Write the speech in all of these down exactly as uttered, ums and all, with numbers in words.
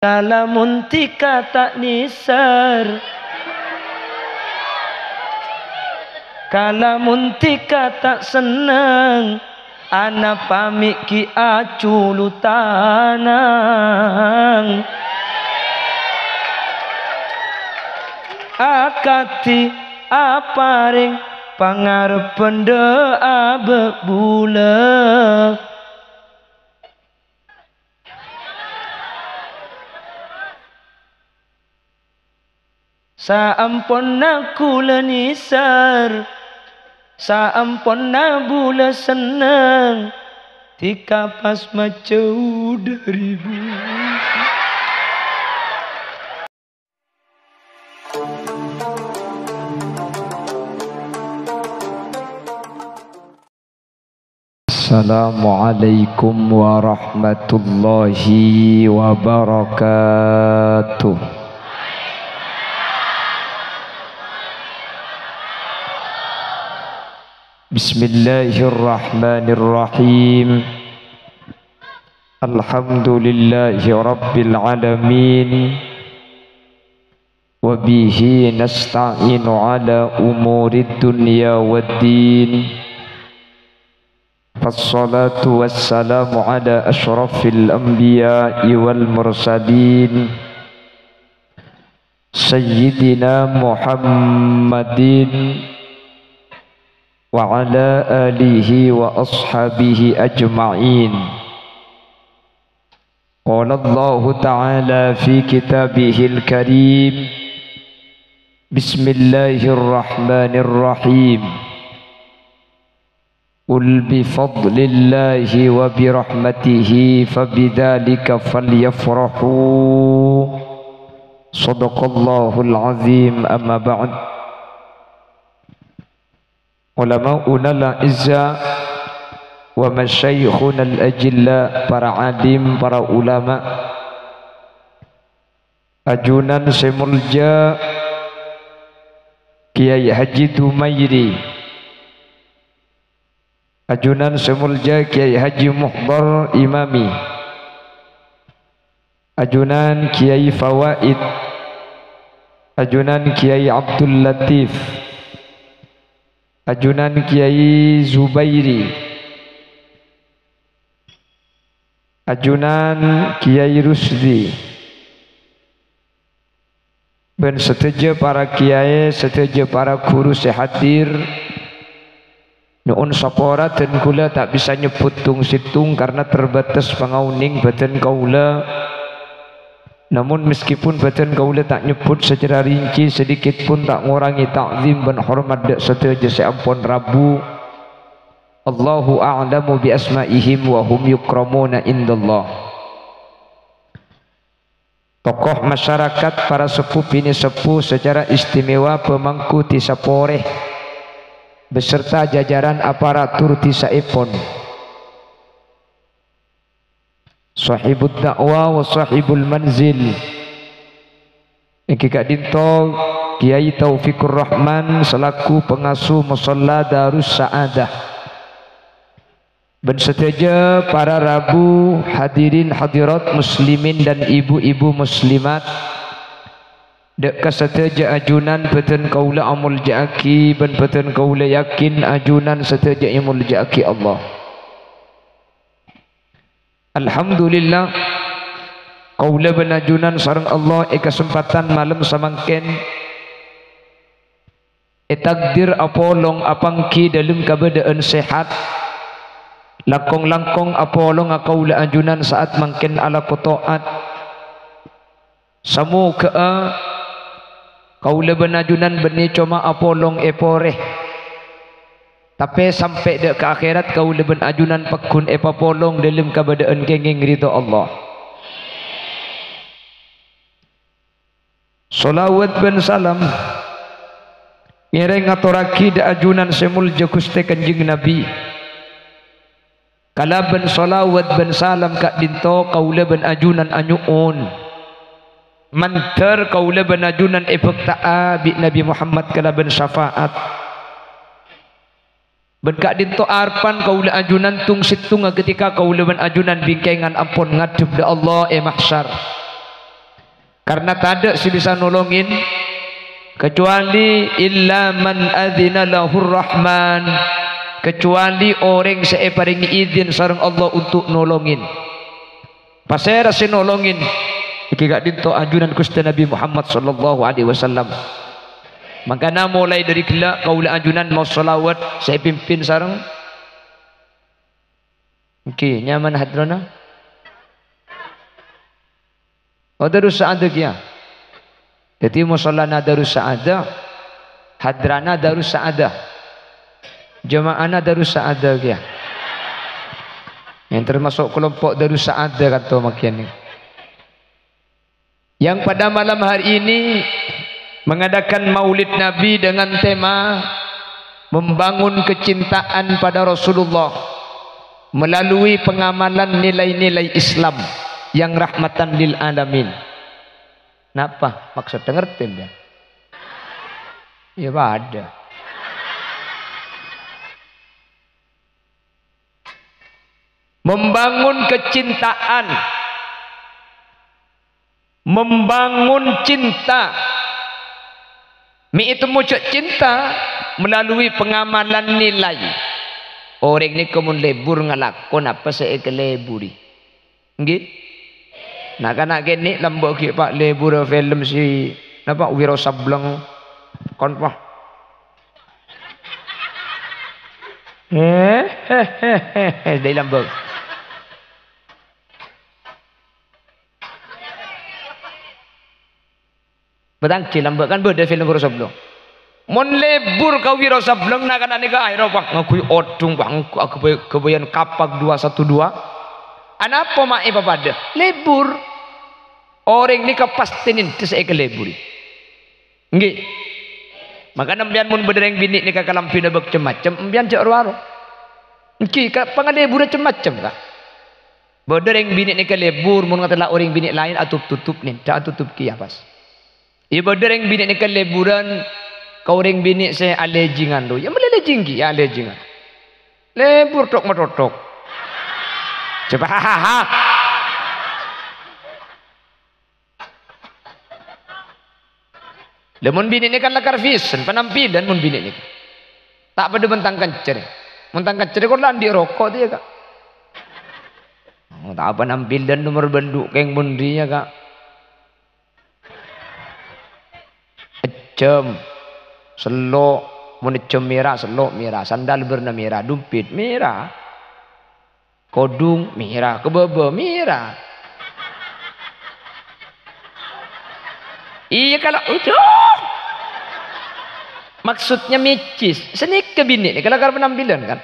Kalamun dhika ta' nèsèr, kalamun dhika ta' senneng, anapa mè' ghi' aculottanang. Akadhi aparèng pangarebbhân dhâ' abâ' bulâ. Saamponna kaulâ nèsèr, saamponna bulâ senneng, dhika pas majhâu dhâri bulâ. Assalamualaikum warahmatullahi wabarakatuh. Bismillahirrahmanirrahim. Alhamdulillahi rabbil alamin. Wa bihi nasta'inu ala umurid dunya waddin. Fassalatu wassalamu ala asyrafil anbiya'i wal mursalin, Sayyidina Muhammadin wa ala alihi wa ashabihi ajma'in. Qala Allahu ta'ala fi kitabihil karim, Bismillahirrahmanirrahim. Qul bi fadlillahi wa bi rahmatihi fa bidzalika falyafrahu. Shadaqallahul azim, amma ba'd. Ulama'unal a'izza wa masyayikhunal ajilla, para alim, para ulama, ajunan sè molja Kiai Haji Dumairi, ajunan sè molja Kiai Haji Muhdhar Imami, ajunan Kiai Fawaid, ajunan Kiai Abdul Latif, ajunan Kiai Zubairi, ajunan Kiai Rusdi, bân sadhâjâ para kiai, sadhâjâ para ghuru sè hadir. Nyo'on sapora dân kaulâ ta' bisa nyebbhut tong-sèttong karna terbatas pangaonèng bhâdhân kaulâ. Namun, meskipun bhâdhân kaulâ ta' nyebbhut sacara rinci, sedikit pun ta' ngorangè ta'zim bân hormat dhâ' sadhâjâ sè ampon rabu. Allahu a'lamu bi asma'ihim wa hum yukramuna indallah. Tokoh masyarakat, para seppo binè' seppo, sacara istimewa pemangku dhisa Porè beserta jajaran aparatur dhisaèpon. Shahibud da'wa wa shahibul manzil. Èngghi ka'dinto Kiai Taufikur Rahman selaku pengasuh Musholla Darus Sa'adah. Bân sadhâjâ para rabu, hadirin hadirat muslimin dan ibu-ibu muslimat, dhâ' ka sadhâjâ ajunan bhâdhân kaulâ amolja'aghi, bân bhâdhân kaulâ yakin ajunan sadhâjâ èmolja'aghi Allah. Alhamdulillah, kaulâ bân ajunan sareng Allah è kasempadhân malem samangkèn ètakdir apolong apangghi dhâlem kabâdâ'ân sehat. Langkong-langkong apolonga kaulâ ajunan sa'at mangkèn alako to'at. Samoghâ'â kaulâ bân ajunan bânnè coma apolong è Porè. Tapè sampè' dhâ' ka akhèrat kaulâ bân ajunan pagghun èpapolong dhâlem kabâdâ'ân kèngèng ridho Allah. Shalawat bân salam ngèrèng ngatorraghi dhâ' ajunan sè moljâ Ghustè Kanjeng Nabi. Kalabân shalawat bân salam ka'dinto kaulâ bân ajunan anyo'on. Mandhâr kaulâ bân ajunan èbhâkta'a bi' Nabi Muhammad kalabân syafa'at. Bân ka'dinto arebbhân kaulâ ajunan tong-sèttonga ghâtèka kaulâ bân ajunan bingkèngan ampon ngaddhep dhâ' Allah è mahsyar. Karna tadâ' sè bisa nolongin, kecuali illa man adzina lahur Rahman, kecuali orèng sè èparèngè idin sareng Allah untuk nolongin. Pasèra sè nolongin? Èngghi ka'dinto ajunan Ghustè Nabbhi Muhammad sallallahu alaihi wasallam. Mangkana molaè dâri ghellâ' kaulâ ajunan maos shalawat sè èpimpin sareng, èngghi, nyamana hadrana? Oh, Darus Sa'adah kèya. Dhâddhi, mosollana Darus Sa'adah, hadrana Darus Sa'adah, jama'ana Darus Sa'adah kèya. Yang termasuk kelompok Darus Sa'adah ka'dinto mangkèn. Yang pada malam hari ini mengadakan Maulid Nabi dengan tema membangun kecintaan pada Rasulullah melalui pengamalan nilai-nilai Islam yang rahmatan lil alamin. Napa maksudnya, ngerti ndak? Ya, padâ. Membangun kecintaan. Membangun cinta. Mè' ètemmo jâ' cinta melalui pengamalan nilai. Orèng nèko mon lebur ngalako napa sè èkaleburi. Èngghi? Na'-kana' kènè' lambâ' ghi' pa' lebur film si napa Wiro Sableng. Kon pa. He, he, he, he, he, dâi lambâ'. Bâtang ghi' lambâ' kan bâdâ film Wiro Sableng. Mon lebur ka Wiro Sableng, na'-kana' nèka akhèrra, wah, ngangghuy odhung, wah, ngangghuy aghâbây-, ghâbâyân kapak dua satu dua. Anapa ma' èpapadâ? Lebur. Orèng nèka pastè nèndhâ sè èkaleburi. Èngghi. Mangkana empèyan mon bâdâ rèng binè' nèka kalambhina bâk cem-macem, empèyan jâ' ro-aro. Èngghi, ka-, pangaleburrâ cem-macem, ka'. Bâdâ rèng binè' nèka lebur, mon ngatela' orèng binè' laèn, atup-tutup nèndhâ, atutup kèya pas. Iyâ, bâdâ rèng binè' nèka leburan ka orèng binè' sè alejjhingan, ro. Iyâ, mèlè lejjhing ghi', iyâ, alejjhingan. Lebur thok-mathotthok. Coba, hahaha. Lah, mon binè' nèka lakar fashion, penampilan mon binè' nèka. Ta' padâ bân tang kancana. Mon tang kancana kor la andi' roko' tèya, Ka'. Oh, ta' penampilan nomor bândhu' kèng mon dhiyâ, Ka'. Ejjhâm, sello', mon ejjhâm mèra, sello' mèra, sandal bârna mèra, dompèt mèra. Kodhung mèra, kebâbâ mèra. Iyâ, kalau, aduh. Maksudnya mèjjhis. Sanèka binè' nèka lakar penampilan, kan?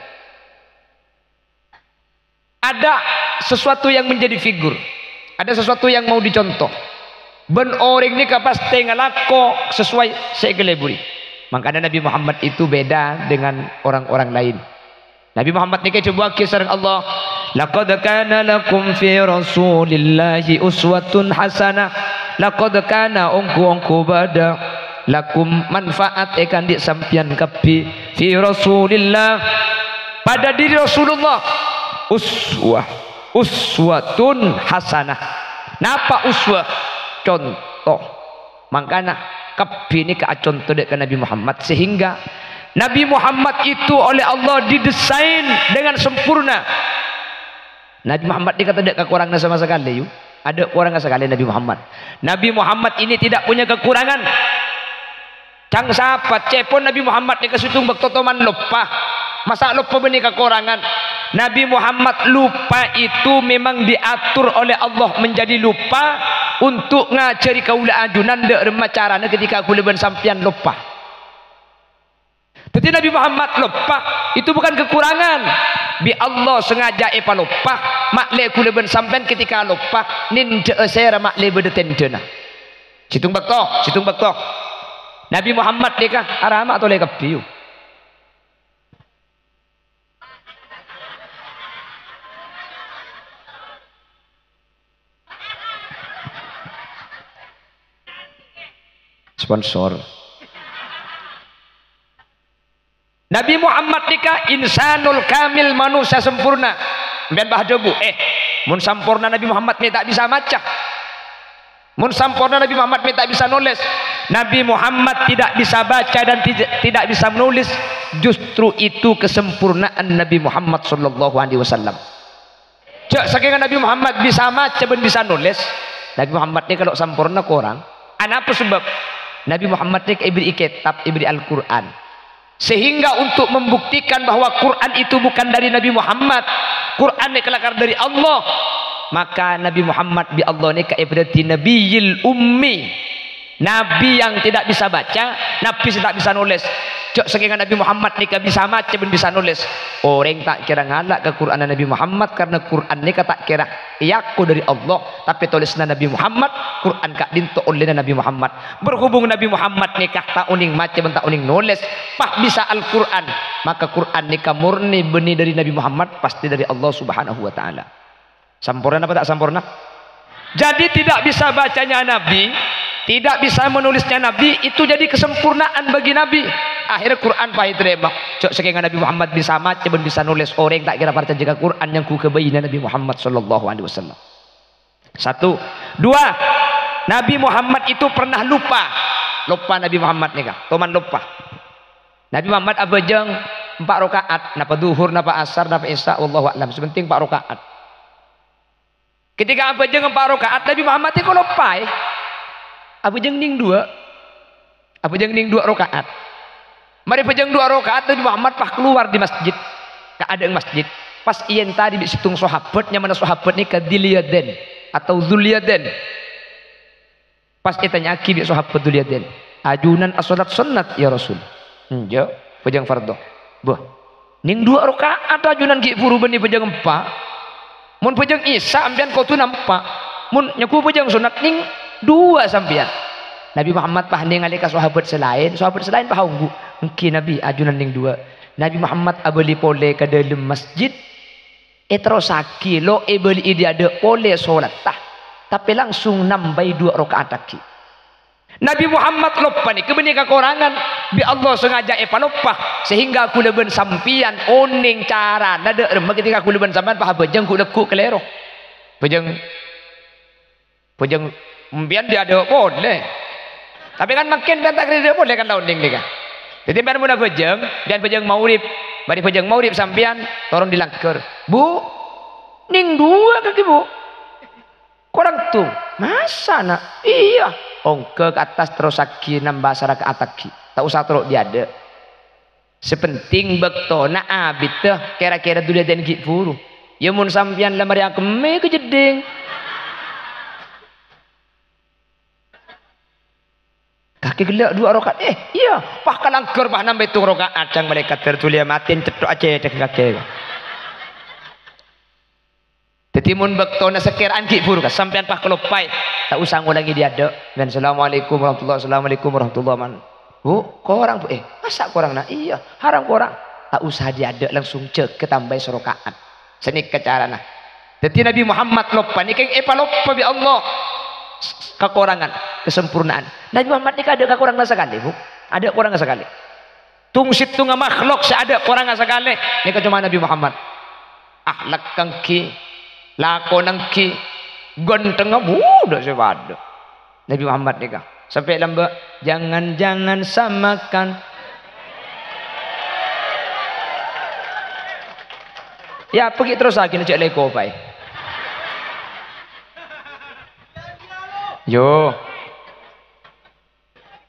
Ada sesuatu yang menjadi figur. Ada sesuatu yang mau dicontoh. Bân orèng nèka pastè ngalako sesuai sè èkaleburi. Mangkana Nabi Muhammad itu beda dengan orang-orang lain. Nabi Muhammad nèka èdhâbuwâghi sareng Allah, "Laqad kana lakum fi Rasulillahi uswatun hasanah." Laqad kana, ongghu-ongghu bâdâ, lakum, manfaat èkaandi' sampèyan kabbhi, fi Rasulillah, pada diri Rasulullah, uswah, uswatun hasanah. Napa uswah? Conto. Mangkana, kabbhi nèka aconto dâ' ka Nabi Muhammad, sehingga Nabi Muhammad itu oleh Allah didesain dengan sempurna. Nabi Muhammad nèka tadâ' kakoranganna sama sakalè, yu. Adâ' koranga sakalè Nabi Muhammad. Nabi Muhammad ini tidak punya kekurangan. Ca'na sapa? Ca'èpon Nabi Muhammad nèka sèttong bâkto toman loppa. Masa' loppa bânnè kakorangan? Nabi Muhammad lupa itu memang diatur oleh Allah menjadi lupa untuk ngajhâri kaulâ ajunan dâ' remma carana ketika kaulâ bân sampèyan loppa. Dhâddhi Nabi Muhammad loppa itu bukan kekurangan. Bi' Allah sengaja èpaloppa, ma'lè kaulâ bân sampèyan ketika loppa, nèndhâ'â sèra ma'lè bâdâ tèndhâna. Sèttong bâkto, sèttong bâkto. Nabi Muhammad nèka arama tolè kabbhi, yu. Sponsor. Nabi Muhammad nèka insanul kamil, manusia sempurna. Sampèyan bâ adhâbu, "Eh, mon samporna Nabi Muhammad mè' ta' bisa maca." Mon samporna Nabi Muhammad mè' ta' bisa nolès. Nabi Muhammad tidak bisa baca dan tij-, tidak bisa menulis, justru itu kesempurnaan Nabi Muhammad sallallahu alaihi wasallam. Jhâ' sakènga Nabi Muhammad bisa maca bân bisa nolès, Nabi Muhammad nèka lo' samporna korang. Anapa sabâb? Nabi Muhammad nèka èbèrri'i kètab, èbèrri'i Al-Qur'an. Sehingga untuk membuktikan bahwa Quran itu bukan dari Nabi Muhammad, Quran nèka lakar dari Allah, maka Nabi Muhammad bi' Allah nèka èpadhâddhi Nabiyil Ummi, nabi yang tidak bisa baca, nabi sè ta' bisa nolès. Jhâ' sakènga Nabi Muhammad nèka bisa maca bân bisa nolès, orèng ta' kèra ngala' ka Qur'anna Nabi Muhammad, karena Qur'an nèka ta' kèra èako dari Allah, tapè tolèsanna Nabi Muhammad, Qur'an ka'dinto ollèna Nabi Muhammad. Berhubung Nabi Muhammad nèka ta' onèng maca bân ta' onèng nolès, pas bisa Al-Qur'an, maka Qur'an nèka murni bânnè dâri Nabi Muhammad, pastè dâri Allah Subhanahu wa Ta'ala. Samporna napa ta' samporna? Jadi, tidak bisa bacanya Nabi, tidak bisa menulisnya Nabi, itu jadi kesempurnaan bagi Nabi. Akhirnya Qur'an pas ètarèma. Jhâ' sakènga Nabi Muhammad bisa maca bân bisa nolès, orèng ta' kèra parcajâ ka Qur'an nyangghu ghâbâyna Nabi Muhammad sallallahu alaihi wasallam. Satu. Dua, Nabi Muhammad itu pernah lupa. Loppa Nabi Muhammad nèka, toman loppa. Nabi Muhammad abhâjâng empa' raka'at, napa dhuhur, napa asar, napa isya, wallahu a'lam. Sè pentèng empa' raka'at. Ketika abhâjâng empa' raka'at, Nabi Muhammad nèka loppa, è. Abhâjâng nèng duwâ'. Abhâjâng nèng duwâ' raka'at. Marè bhâjâng duwâ' raka'at, Nabi Muhammad pas kalowar dâri masjid, ka adâ'na masjid. Pas èyentari bi' sèttong sahabat, nyamana sahabat nèka Dzul Yadain atau Dzul Yadain. Pas ètanya'aghi bi' sahabat Dzul Yadain, "Ajunan asholat sonnat, ya Rasul?" "Enjâ', bhâjâng fardhu." "Bâh, nèng duwâ' raka'at ajunan ghi' bhuru bânnè bhâjâng empa'. Mon bhâjâng isya sampèyan kodhu nampa'. Mon nyangghu bhâjâng sonnat nèng duwâ' sampèyan." Nabi Muhammad pas nèngalè ka sahabat sè laèn, sahabat sè laèn pas ongghu. "Èngghi, Nabi, ajunan nèng duwâ'." Nabi Muhammad abâli polè ka dâlem masjid, èterrossaghi lo' èbâli'i dâri adâ' polè sholatta, tapè langsung nambâi duwâ' raka'at aghi'. Nabi Muhammad loppa nèka bânnè kakorangan, bi' Allah sengaja èpaloppa, sehingga kaulâ bân sampèyan onèng carana dâ' remma ketika kaulâ bân sampèyan pas abhâjâng ghu'-lagghu' kalèro. Bhâjâng, bhâjâng sampèyan dâri adâ' polè. Tapè kan mangkèn sampèyan ta' kèra dâri adâ' polè kan la onèng nèka. Dhâddhi sampèyan mon abhâjâng, sampèyan bhâjâng maghrib, marè bhâjâng maghrib sampèyan toron dâri langghâr. "Bu, nèng duwâ' kakè, Bu." "Korang tong?" "Masa, Na'?" "Iyâ." "Ongghâ ka attas terrossaghi nambâ saraka'at aghi'. Ta' osa terro dâri adâ'. Sè pentèng bâktona abiddhâ kèra-kèra Dzul Yadain ghi' bhuru. Iyâ mon sampèyan la marè akemmè ka jeddhing." "Kakè ghellâ' duwâ' raka'at?" "Eh, iyâ." Pas ka langghâr pas nambâ sèttong raka'at, jhâng malaèkat Dzul Yadain matè cètto' acèthèk kakè. Dhâddhi, mon bâktona sakèra'an ghi' bhuru, ka sampèyan pas kaloppaè, ta' osa ngolangè dâri adâ'. Mèn, "Assalamualaikum warahmatullah, assalamualaikum warahmatullah," man. "Bu, korang, Bu." "Eh, masa korang, Na'?" "Iyâ, haram korang." Ta' osa dâri adâ', langsung jâgâ tambâi saraka'at. Sanèka carana. Dhâddhi, Nabi Muhammad loppa nèka èpaloppa bi' Allah kakorangan, kasampurnaan. Nabi Muhammad nèka adâ' kakoranganna sakalè, Bu. Adâ' korangnga sakalè. Tong-sèttongnga makhlok sè adâ' korangnga sakalè, nèka coma Nabi Muhammad. Ahlakka èngghi, lakona èngghi, ghântengnga, bu, dâ' sè padâ. Nabi Muhammad nèka. Sampè' lambâ', "Jangan-jangan samakan." Iyâ, apa ghi' terrossaghi, jhâ' lèko paè. Yo.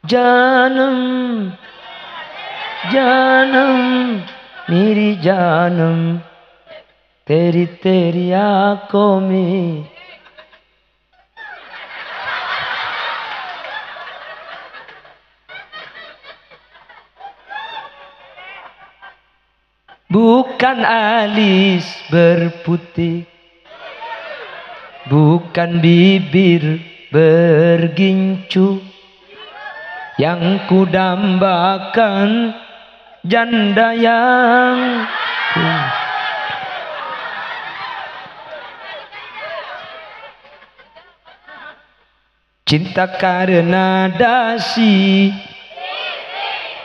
Janam, janam, meri janam, teri-teri akomi. Bukan alis berputih, bukan bibir bergincu, yang kudambakan janda yang cinta karena dasi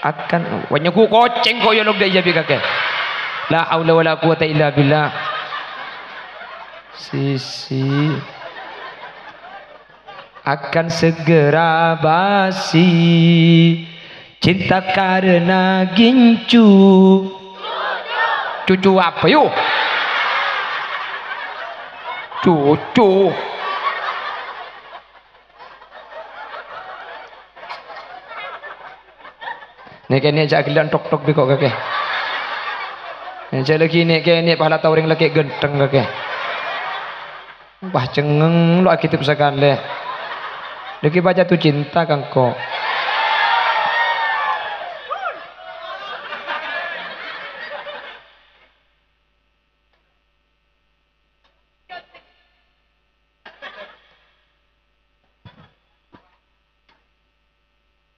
akan, wah, nyeku kocèng kok ya, lok, dâ' iyâ bi' kakè. La haula wala quwata illa billah. Sisi. Akan segera basi cinta karena gincu. Cucu apa, yu? Cucu. Nè' kènè' jhâ' ghellâ' tok-tok bi' ko' kakè. Nè' jhâ' laghi nè' kènè' pahla tao orèng lakè' ghântheng kakè. Wah, cengngeng lo' aghidhep sakalè. Laghi pas jatuh cinta ka engko'.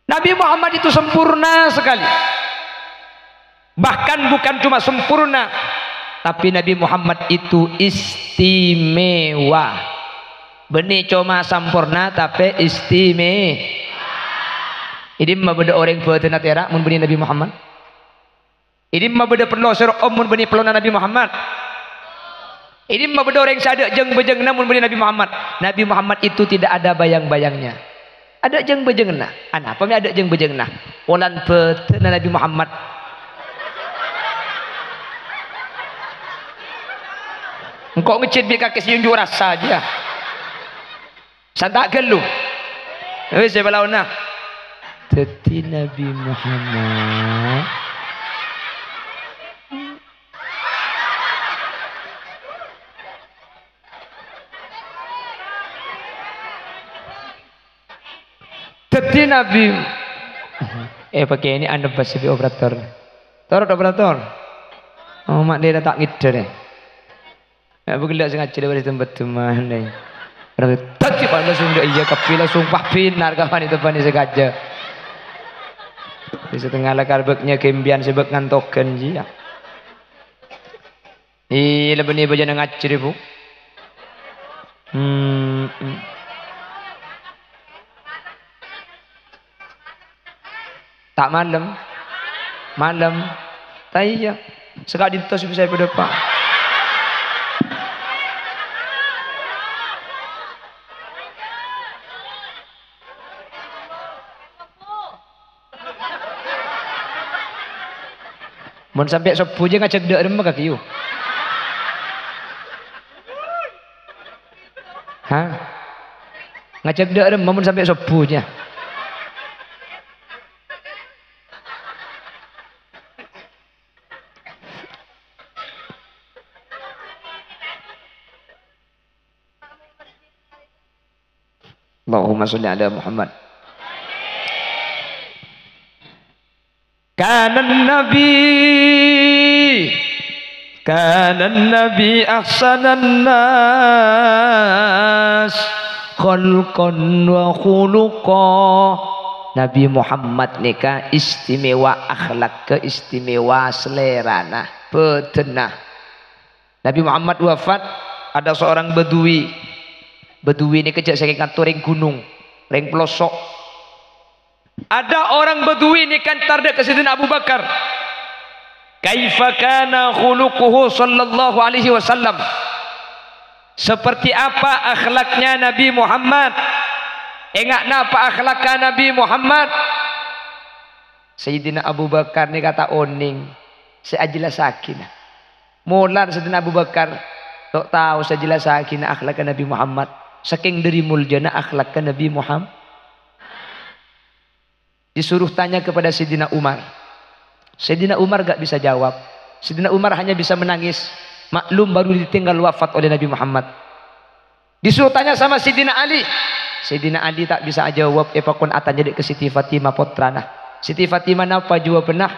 Nabi Muhammad itu sempurna sekali. Bahkan bukan cuma sempurna, tapi Nabi Muhammad itu istimewa. Bânnè coma samporna, tapè istime-, È dimma bâdâ orèng bâdânna tèra' mon bânnè Nabi Muhammad? È dimma bâdâ pello sè ro'om mon bânnè pellona Nabi Muhammad? È dimma bâdâ orèng sè adâ' jâng-bâjângnga mon bânnè Nabi Muhammad? Nabi Muhammad itu tidak ada bayang-bayangnya. Adâ' jâng-bâjângnga. Anapa mè' adâ' jâng-bâjângnga? Polana bâdânna Nabi Muhammad. Engko' ngejjhit bi' kakè sè unjuk rasa jiyâ. Santa' ghâllu. Wis, sè palaona. Dhâddhi Nabi Muhammad. Dhâddhi Nabi, eh, pakènè' anebas bi' operator. Toro' operator. Oh, ma' dera ta' ngèdhâ, eh. Ya, bu gella' sengaja lewat di tempat teman, deh. Dhâddhi pas langsung dâ' iyâ kabbhi langsung pah binar ka wanita bani sengaja. Di setengah lakar bâk nyagembyan sè bâk ngantogan jiyâ. Iyâ, la bânnè bâjâna ngajhâr, Bu. Hmm, hmm. Ta' malem? Malem. Ta' iyâ. Saka'dinto sè bisa èpadâpa'. Mon sampè' sobbhu jiyâ ngajhâk dâ' remma kakè, yu. Hah? Ngajhâk dâ' remma mon sampè' sobbhu jiyâ. Allahumma sholli ala Muhammad. Kanan Nabi, kanan Nabi ahsanan nas khalqan wa khuluqa. Nabi Muhammad nèka istimewa akhlakka, istimewa salèrana, bâdânna. Nabi Muhammad wafat, ada seorang Badui. Badui nèka jhâ' sakèng kanto rèng ghunong, rèng pelosok. Ada orang Badui nèka entar dâ' ka Sayyidina Abu Bakar. Kaifa kana khuluquhu sallallahu alaihi wasallam? Seperti apa akhlaknya Nabi Muhammad? Enga' napa akhlakka Nabi Muhammad? Sayyidina Abu Bakar nèka ta' onèng sè ajhellassaghi, nah. Molar Sayyidina Abu Bakar, to' tao sè ajhellassaghi, nah, akhlakka Nabi Muhammad. Sakèng dâri moljâna akhlakka Nabi Muhammad. Disuruh tanya kepada Sayyidina Umar. Sayyidina Umar gak bisa jawab. Sayyidina Umar hanya bisa menangis. Maklum, baru ditinggal wafat oleh Nabi Muhammad. Disuruh tanya sama Sayyidina Ali. Sayyidina Ali ta' bisa ajawab, èpakon atanya dâ' ka Siti Fatimah, pottrana. Siti Fatimah napa jawabânna?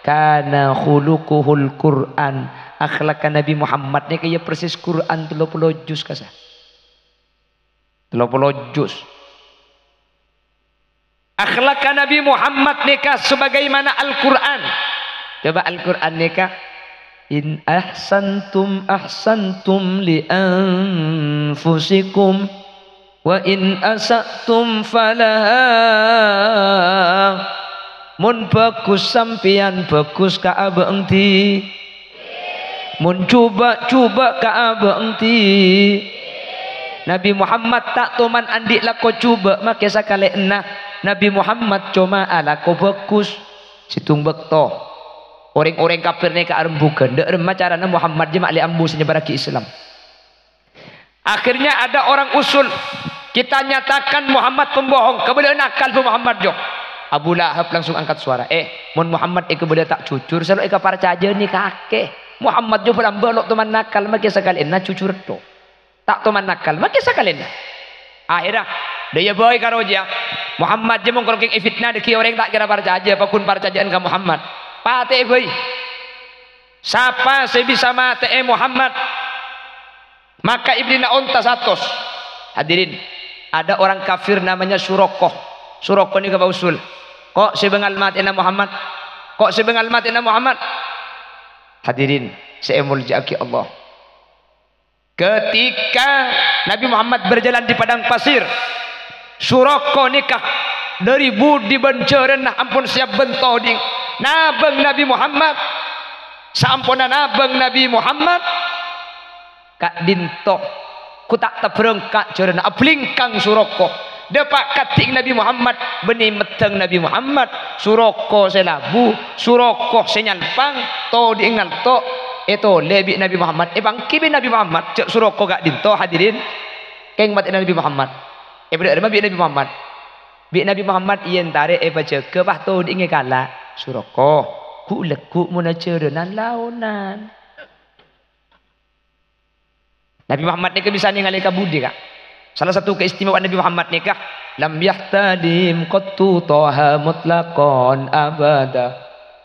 Kana khuluquhul Qur'an. Akhlakka Nabi Muhammad nèka iyâ persis Qur'an tello polo juz kassa. Tello polo juz. Akhlakka Nabi Muhammad nèka sebagaimana Al-Qur'an. Coba Al-Qur'an nèka, "In ahsantum ahsantum li anfusikum, wa in asa'tum falaha." Mon bhâghus sampèyan, bhâghus ka abâ'na dhi-, mon jhubâ', jhubâ' ka abâ'na dhi-, Nabi Muhammad ta' toman andi' lako jhubâ' make sakalè'enna. Nabi Muhammad coma alako bhâghus. Sèttong bâkto, orèng-orèng kafir nèka arembhughân, dâ' remma carana Muhammad jhâ' ma' lè ambu sè nyebbhârraghi Islam. Akhirnya ada orang usul, "Kita nyatakan Muhammad pembohong, kabâlâ'ân akal bâ Muhammad, jhâ'." Abu Lahab langsung angkat suara, "Eh, mon Muhammad èkabâlâ ta' jujur, sè lo' èkaparcajâ nèka kakè. Muhammad jhâ' bâlâmbâ lo' toman nakal, make sakalè'enna jujur, to." Ta' toman nakal, make sakalè'enna. Akhèrra, dâ' iyâ bhâi karo jiyâ. Muhammad jhâ' mon karo kèng èfitna dâgghi' orèng ta' kèra parcajâ, paggun parcajâ'ân ka Muhammad. Patè'è bhâi. Sapa sè bisa matè'è Muhammad? Maka èbèrri'na onta satos. Hadirin, ada orang kafir namanya Suroko. Suroko nèka bâusul. Ko' sè bângal matè'ana Muhammad? Ko' sè bângal matè'ana Muhammad? Hadirin, sè èmoljâ'aghi Allah. Ketika Nabi Muhammad berjalan di padang pasir, Suroko nèka dâri budi bân jhârânna ampon sèyap bân toding nabâng Nabi Muhammad. Saamponna nabâng Nabi Muhammad, ka'dinto, ghu ta' tabrângka' jhârânna, ablingkang Suroko. Dâpa' kadhi' Nabi Muhammad, bânnè meddhâng Nabi Muhammad, Suroko sè labu, Suroko sè nyalpang, todhi'i ngalto', ètolè bi' Nabi Muhammad, èpangghi bi' Nabi Muhammad, jhâ' Suroko ka'dinto, hadirin. Kèng matè'ana Nabi Muhammad. Èpadâ' remma bi' Nabi Muhammad. Bi' Nabi Muhammad èentarè èpajâgâ, pas todhi'i ngèkala'. Suroko, ghu-, lagghu' mon ajhârânan laonan. Nabi Muhammad nèka bisa nèngalè ka budi, Ka'. Salah satu keistimewaan Nabi Muhammad nèka, "Lam yahtalim qattu Toha mutlaqan abada."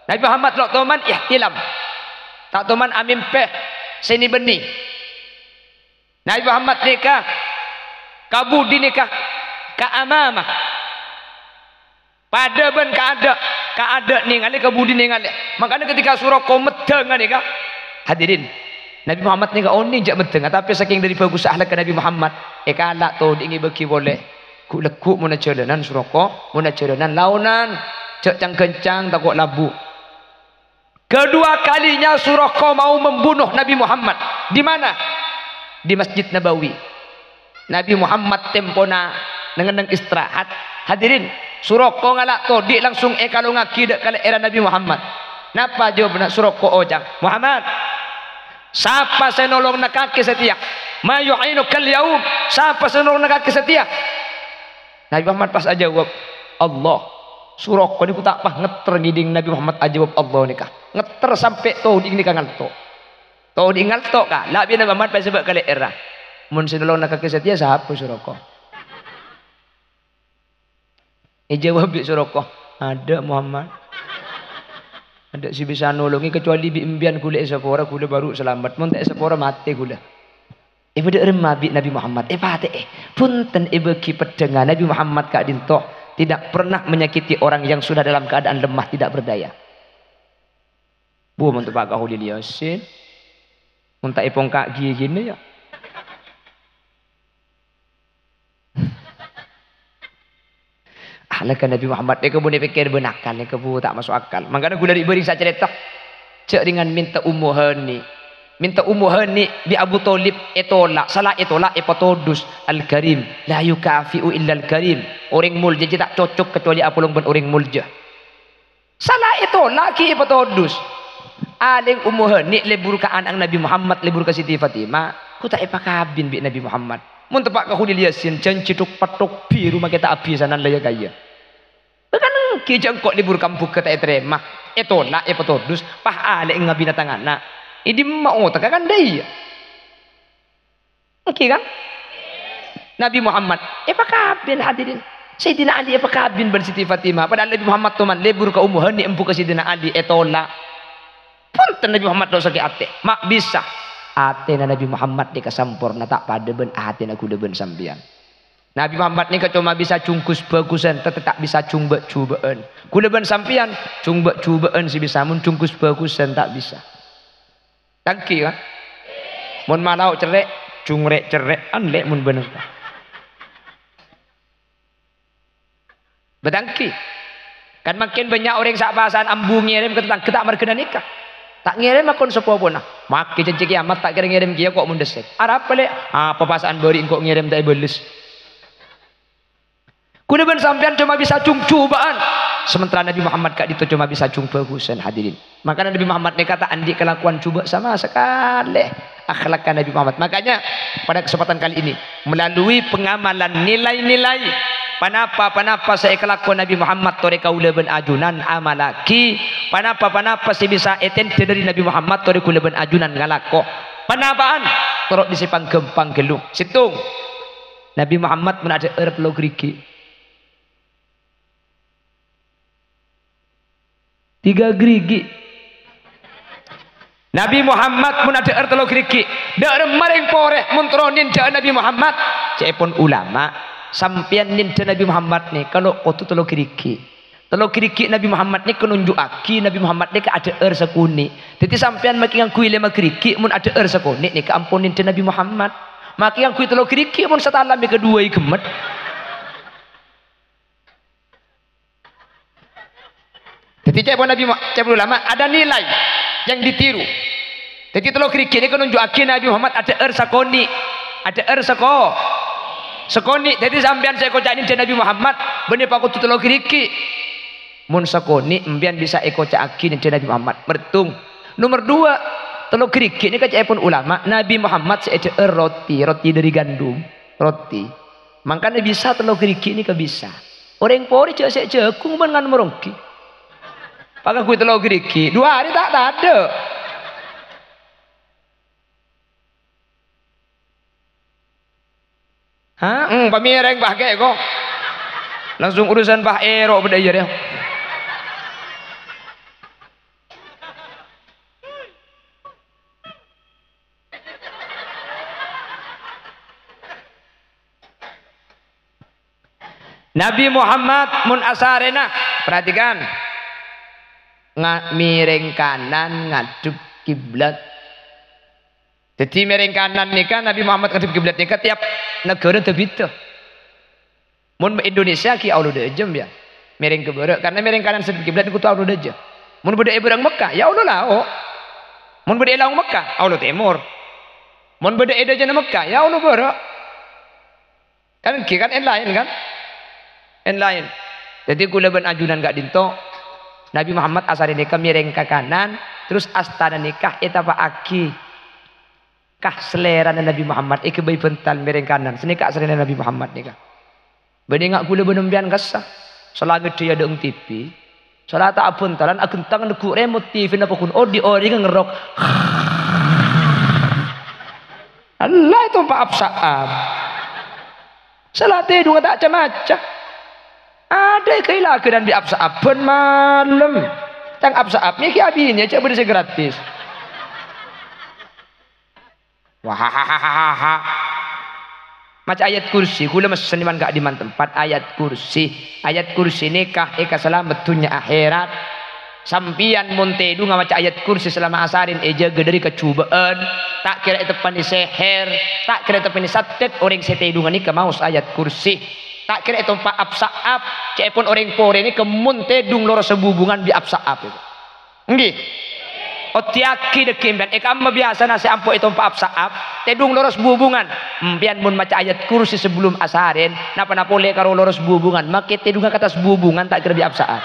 Nabi Muhammad lo' toman ihtilam. Ta' toman amèmpè sè nè-bânnè. Nabi Muhammad nèka ka budi nèka ka amama. Padâ bân kaadâ', kaadâ' nèngalè, ka budi nèngalè. Mangkana ketika Suroko meddhâng nèka, hadirin, Nabi Muhammad nèka onèng jhâ' meddhâng, tapè sakèng dâri bhâghussa akhlakka Nabi Muhammad, èkala' todhi'i ngèbâghi polè. Ghu-, lagghu' mon ajhâlânan Suroko, mon ajhâlânan laonan, jhâ' cang-ghâncang tako' labu. Kedua kalinya Suroko mau membunuh Nabi Muhammad. Di mana? Di Masjid Nabawi. Nabi Muhammad tempona neng-enneng istirahat. Hadirin, Suroko ngala' todhi' langsung èkalongngaghi dâ' kalè'èrra Nabi Muhammad. Napa jawabanna Suroko oca'na? "Muhammad, sapa sè nolongnga kakè satèya? Ma yu'inukal yaum? Sapa sè nolongnga kakè satèya?" Nabi Muhammad pas ajâwâb, "Allah." Suroko nèko ta' pas ngetter ngèdhing Nabi Muhammad ajâwâb Allah nèka. Ngetter sampè' todhi'i nèka ngalto'. Todhi'i ngalto', Ka'. La bi' Nabi Muhammad pas èsabâ' kalè'èrra. "Mon sè nolongnga kakè satèya sapa, Suroko?" Èjâwâb bi' Suroko, "Adâ', Muhammad. Adâ' sè bisa nolongè kecuali bi' empèyan ghulâ èsapora, ghulâ bhuru salamet. Mon ta' èsapora, matè ghulâ." Èpadâ' remma bi' Nabi Muhammad, èpatè'è. Bhunten èbâghi peddhângnga Nabi Muhammad ka'dinto tidak pernah menyakiti orang yang sudah dalam keadaan lemah, tidak berdaya. Bu, mon teppa' ka Kholil Yasin, mon ta' èpongka' ghighina, ya. Akhlakka Nabi Muhammad nèka mon èpèkkèr bân akal nèka, Bu, ta' maso' akal. Mangkana ghulâ rè'-bâri' sacarèta. Jhâ' rèngan mènta Ummu Hani. Mènta Ummu Hani bi' Abu Thalib ètola', sala ètola' èpatodus. Al-Karim, la yukafi'u illal Karim. Orèng molja jiyâ ta' cocok kecuali apolong bân orèng molja. Sala ètola' ghi' èpatodus. Alèng Ummu Hani lebur ka ana'na Nabi Muhammad, lebur ka Siti Fatimah, ghu ta' èpakabin bi' Nabi Muhammad. Mon teppa' ka Kholil Yasin, jhânjhi thok-petthok bhiru makè ta' abhisanan la ya kaya. Kan èngghi jhâ' engko' lebur ka embughâ ta' ètarèma, ètola', èpatodus, pas alèng ngabina tang ana'. È dimma otegghâ kan dâ' iyâ? Èngghi kan? Nabi Muhammad èpakabin, hadirin. Sayyidina Ali èpakabin bân Siti Fatimah. Padahal Nabi Muhammad toman lebur ka Ummu Hani, embu ka Sayyidina Ali ètola'. Bhunten Nabi Muhammad lo' sakè' atè. Ma' bisa. Atèna Nabi Muhammad nèka samporna ta' padâ bân atèna ghulâ bân sampèyan. Nabi Muhammad nèka coma bisa jhungghus bhâghusân, tètè ta' bisa jhung bâ'-jhubâ'ân. Ghulâ bân sampèyan jhung bâ'-jhubâ'ân sè bisa, mon jhungghus bhâghusân ta' bisa. Tangki, kan? Mon malao cerrè', jhung rè'-cerrè'an, lè', mon bhender. Bâtangki. Kan mangkèn bânnya' orèng sa'-pasa'an ambu ngèrèm ka tatangghâ ta' marghâna nèka. Ta' ngèrèm makon sapopona. Make janji kiamat ta' kèra ngèrèm kèya kok mon dhâsèt. Arapa, Lè'? Apa pasa'an bâri' engko' ngèrèm ta' èbâles? Kaulâ bân sampèyan coma bisa jung-jubâ'ân, sementara Nabi Muhammad ka'dinto coma bisa jung-bhâghusân, hadirin. Makana Nabi Muhammad nèka ta' andi' kalakowan jubâ' sama sakalè. Akhlakka Nabi Muhammad. Makanya, pada kesempatan kali ini, melalui pengamalan nilai-nilai, ponapa-ponapa sè èkalako Nabi Muhammad torè kaulâ bân ajunan amalaghi, ponapa-ponapa sè bisa ètendhâ dhâri Nabi Muhammad torè kaulâ bân ajunan ngalako. Ponapa'an? Toro' dhisè pangghâmpang ghâllu. Sèttong. Nabi Muhammad mon adhâ'âr tello ghârighi'. Tiga ghârighi'. Nabi Muhammad mon adhâ'âr tello ghârighi'. Dâ' remma rèng porè mon terro nèndhâ'â Nabi Muhammad. Ca'èpon ulama, sampèyan nèndhâ Nabi Muhammad nèka lo' kodhu tello ghârighi'. Tello ghârighi' Nabi Muhammad nèka nonjhu'aghi Nabi Muhammad nèka adhâ'âr sakonè'. Dhâddhi sampèyan make ngangghuy lèma ghârighi' mon adhâ'âr sakonè' nèka ampon nèndhâ Nabi Muhammad. Make ngangghuy tello ghârighi' mon satalam èkadhuwâi ghemmet. Dhâddhi, ca'èpon Nabi Mu-, ca'èpon ulama, ada nilai yang ditiru. Dhâddhi, tello ghârighi' nèka nonjhu'aghi Nabi Muhammad adhâ'âr sakonè'. Adhâ'âr sako-, sakonè'. Dhâddhi, sampèyan sè èkoca' nèndhâ Nabi Muhammad, bânnè pakodhu tello ghârighi'. Mon sakonè', empèyan bisa èkoca'aghi nèndhâ Nabi Muhammad. Mertung. Nomer dua, tello ghârighi' nèka ca'èpon ulama, Nabi Muhammad sè èdhâ'âr roti, roti dhâri gandum. Roti. Mangkana bisa tello ghârighi' nèka bisa. Orèng porè jhâ' sè jhâghung bân ngan moronggi. Pakaghun tello ghârighi', dua hari ta' tadâ'. Ha? Hmm, pamèrèng, Bah, kè, kok. Langsung urusan, Bah, ero' bâdâ iyâ, rè. Nabi Muhammad mon asarèna, perhatikan, nga-, mèrèng kanan ngadhep kiblat. Dhâddhi, mèrèng kanan nèka, Nabi Muhammad ngadhep kiblat nèka tiap naghârâ bhidhâ. Mon Indonesia ghi' aolo dhâjâ, ya. Mèrèng ka bârâ', karena mèrèng kanan sè kiblat kodhu aolo dhâjâ. Mon bâdâ è bârâ'na Mekka, ya aolo lao'. Mon bâdâ è laong Mekka, aolo tèmor. Mon bâdâ è dhâjâna Mekka, ya aolo bârâ'. Kan ènggi kan en-laèn kan? En-laèn. Dhâddhi kaulâ bân ajunan ka'dinto, Nabi Muhammad asarè nèka mèrèng ka kanan, terros astana nèka ètapa'aghi. Kah salèrana Nabi Muhammad èghâbây bhântal mèrèng kanan. Sanèka salèrana Nabi Muhammad nèka. Bânnè nga' kaulâ bân empèyan kassa. Sala ngeddhâ è adâ'na T V. Sala ta' abhântalan aghentang neggu' remot T V-na pokon odi' orèngnga ngerrok. Allah, ètompa' ap-sa'ap. Sala tèdungnga ta' ca-maca. Adâ' èkailagânan bi' ap-sa'ap bân malem. Ca'na ap-sa'ap nèka abinè jhâ' bâdâ sè gratis. Wahahahaha. Maca ayat kursi, kaulâ messen man ka'dimman tempat ayat kursi. Ayat kursi nèka èkasalamet dhunnya akhèrat. Sampèyan mon tèdungnga maca ayat kursi salama asarèn èjâgâ dhâri kajhubâ'ân, ta' kèra èteppanè sèhèr, ta' kèra èteppanè sattèt orèng sè tèdungnga nèka maos ayat kursi. Ta' kèra ètompa' ap-sa'ap, ca'èpon orèng porè nèka mon tèdung lorossa bubungan bi' ap-sa'ap. Ènggi. Oddhiyaghi dhâggi' empèyan, è kamma biyasana sè ampo ètompa' ap-sa'ap, tèdung loros bubungan. Empèyan mon maca ayat kursi sabellunna asarèn, napa-napa polè karo loros bubungan, makè tèdungnga ka attas bubungan ta' kèra bi' ap-sa'ap.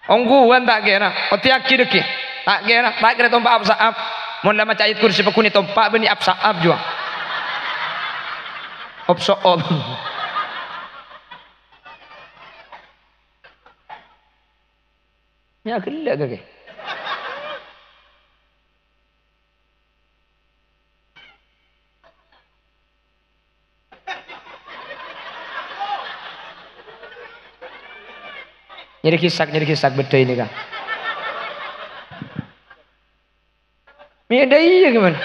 Ongghuwân ta' kèra, oddhiyaghi dhâggi'. Ta' kèra, ta' kèra ètompa' ap-sa'ap. Mon la maca ayat kursi pagghun ètompa' bânnè ap-sa'ap jhuwa. Op-so'op. Nya ghellâ' kakè. Nyarè ghisak, nyarè ghisak bâddhâ ini, Kang. Mè' dâ' iyâ gimana?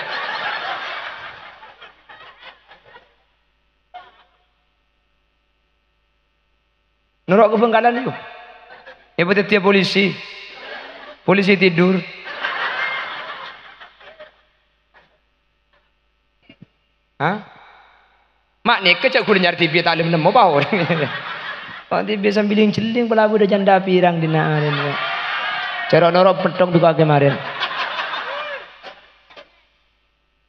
Noro' ka Bangkalan, yu. Èpadhâddhiyâ polisi. Polisi tidur. Hah? Ma' nèka jhâ' ghulâ nyarè T V ta' lem nemmo paon. Kok T V sambiling-jhelling pala bâdâ janda pirang dina arèn, kok. Sè ro-noro' pèttong duka kemarin.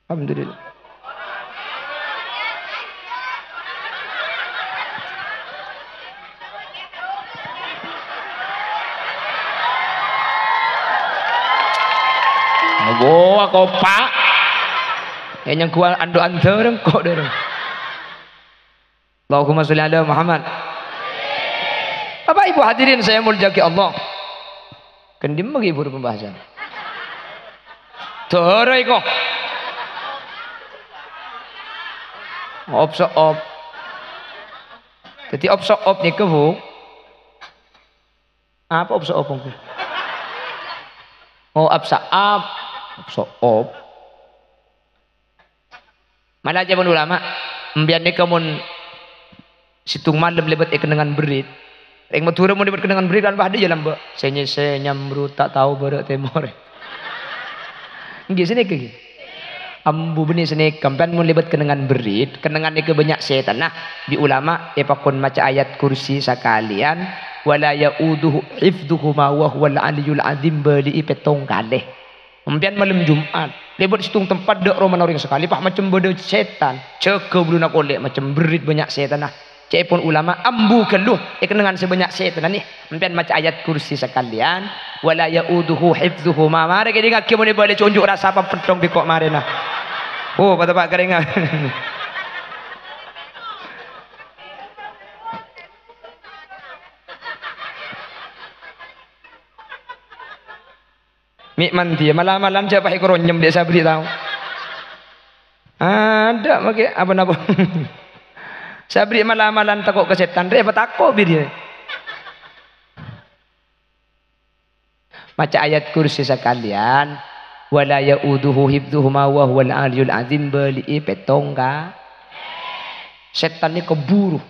Alhamdulillah. Wah, kopak. Ya, nyengguwal ando-ando rengko' dulu. Allahumma sholli ala Muhammad. Bapak Ibu hadirin saya muliakan Allah. Kendem lagi buru pembahasan. Doro iko. Op so op. Jadi op so op niku, Bu. Apa op so op niku? Oh, op so op. Op so op. Mala ajâbân ulama, empèyan nèka mon sèttong malem lèbât è kennengngan berrit. Rèng Madhurâ mon lèbât kennengngan berrit kan padâ ya lambâ'. Sè nyèsè nyamrut ta' tao bârâ' tèmor. Èngghi sanèka ghi. Ambu bânnè sanèka, sampèyan mon lèbât kennengngan berrit, kennengngan nèka bânnya' sètanna. Bi' ulama èpakon maca ayat kursi sakalèyan, "Wa la ya'uduhu hifdhuhuma wa huwal aliyyul azim," bâli'i pèttong kalè. Sampèyan malem Jum'at, lèbât sèttong tempat dâ' romana orèng sakalè, pas macem bâdâ sètan. Jâgâ buluna kolè', macem berrit bânnya' sètanna. Ca'èpon ulama, ambu ghâllu, è kennengngan sè bânnya' sètanna nè. Sampèyan maca ayat kursi sakalèyan, "Wa la ya'uduhu hifdhuhuma." Marè kèdingngaghi mon èbâli conjo' rassa apa pèttong bi' ko' marèna. Oh, pada pa' karèngan. Mè' mandiyâ, mala-malan jhâ' pas èkoronyem dâ' Sabri tao. Adâ' makè apa-napa. Sabri mala-malan tako' ka sètan, rè patako' bi' dhiyâ. Maca ayat kursi sakalèyan, "Wa la ya'uduhu hifdhuhuma wa huwal aliyyul azim," bâli'i pèttong ka. Sètan nèka buru.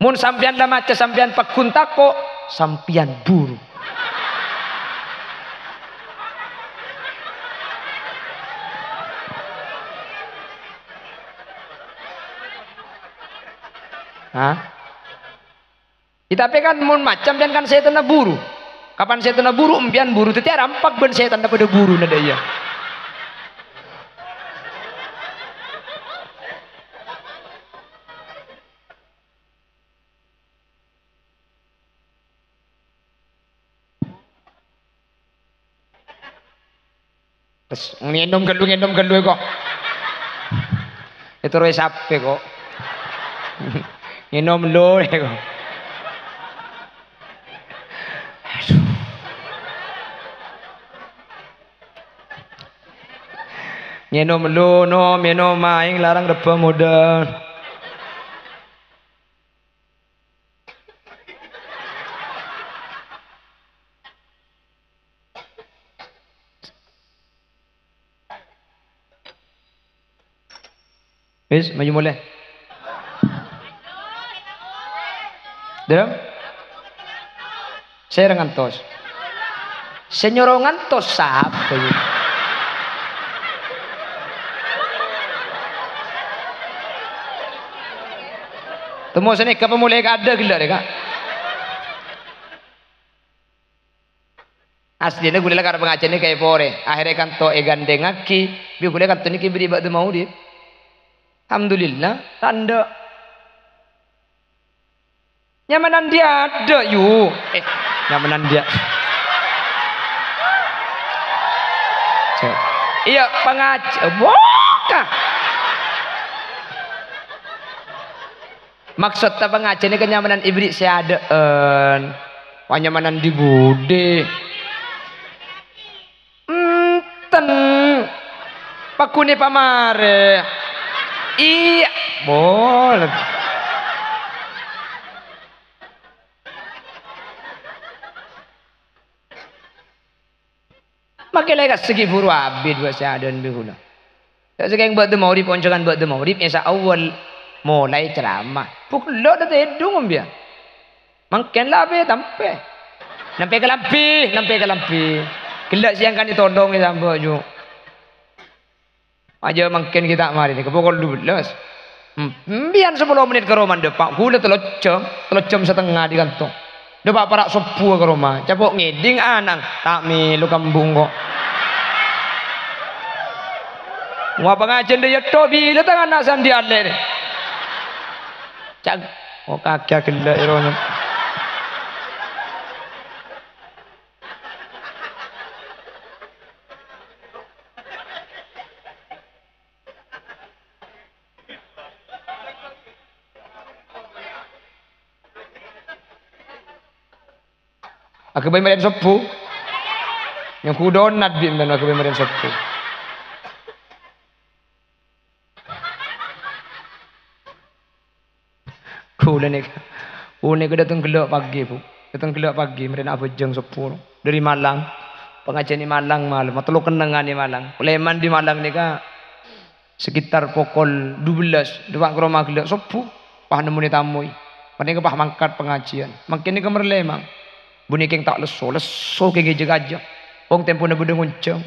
Mon sampèyan la maca, sampèyan pagghun tako', sampèyan buru. Hah? Ya, tapè kan mon maca sampèyan kan sètanna buru. Kapan sètanna buru, empèyan buru. Dhâddhi arampak bân sètanna padâ buruna dâ' iyâ. Terros ngènom ghâllu, ngènom ghâllu, ko'. Ètoro'è sapè, ko'. Ngènom lo, ko'. Adhu. Ngènom lo, nom, ngènom aèng, larang rebbhâ modâ. Wis, maju molè. Dârâm? Sè ra ngantos. Sè nyoro ngantos sapa, yâ? Temo sanèka pamolè kadâ' ghellâ' rè, Ka'. Aslina ghulâ la karep ngajhâna kaè porè, akhèrra kanto èghândhèngngaghi, bi' ghulâ kanto nèka èberri' bâdâ maulid. Alhamdulillah, tandhâ. Nyamanan dhiyâ adâ', yu. Eh, nyamanan dhiyâ. Cek. Iyâ, pangaj-, boka. Maksodda pangajhâna kanyamanan èberri' sè adâ'ân. Panyamanan di-budi. Enten. Pagghun pamarè. Iyâ. Boleh. Makè la èkassèghi buru abit, wa' sè adâ'ân bi' ghulâ. Sakèng bâdâ magrib, onjhângan bâdâ magrib, Isya awwal molaè ceramah. Pokol lo' tèdung, ombiya. Mangkèn la abit tampè. Nampè kalambhi, nampè kalambhi. Ghellâ' sèyang kan ètodhong è sambâ', ju. Ajâ mangkèn ghi' ta' marè nèka pokol dubellâs. Em-, embiyan sapolo mennit ka roma dâpa', ghulâ tello jam, tello jam satengnga di kanto. Dâpa' para' sobbhu ka roma, capo' ngèdhing ana'na, ta' mèlo kambhung ko'. Wah, pangajiyân dâ' iyâ tho bilâ tang ana' sè andi' alè' rè. Ca-, oh, kakè ghellâ' èrona. Aghâbây marèn sobbhu. Nyongghu donat bi' mèn aghâbây marèn sobbhu. Kaulâ nèka, kaulâ nèka dâteng ghellâ' pagi, Bu. Dâteng ghellâ' pagi, marèna abhâjâng sobbhu. Dâri Malang. Pangajiyân è Malang malem. Tello kennengngan è Malang. Lèman dâri Malang nèka sekitar pokol dua belas, dâpa' ka roma ghellâ' sobbhu, pas nemmonè tamoy. Panèka pas mangkat pangajiyân. Mangkèn nèka marlèma. Bânnè kèng ta' lesso, lesso kèng è jâ-kajâ. Wong tempona bâdâ ngonjhâng.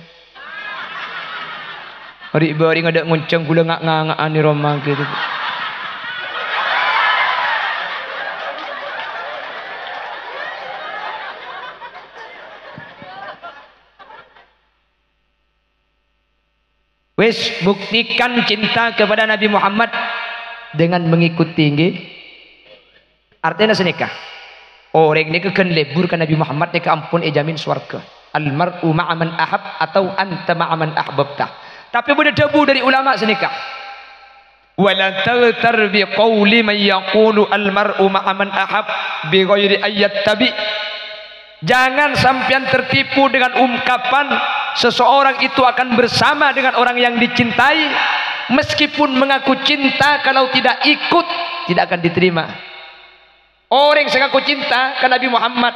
Ri'-bâri' ngadâ' ngonjhâng ghulâ nga'-nganga'an è roma gitu. Wis, buktikan cinta kepada Nabi Muhammad dengan mengikuti, ngghi. Artèna sanèka, orèng nèka ghân lebur ka Nabi Muhammad nèka ampon èjamin sowarghâ. "Al mar'u ma'a man ahab" atau "Anta ma'a man ahbabta." Tapè bâdâ dhâbu dâri ulama sanèka, "Wa la taghtar bi qauli man yaqulu al mar'u ma'a man ahab bi ghairi an yattabi'." Jangan sampeyan tertipu dengan ungkapan seseorang itu akan bersama dengan orang yang dicintai, meskipun mengaku cinta, kalau tidak ikut, tidak akan diterima. Orèng sè ngako cinta ka Nabi Muhammad,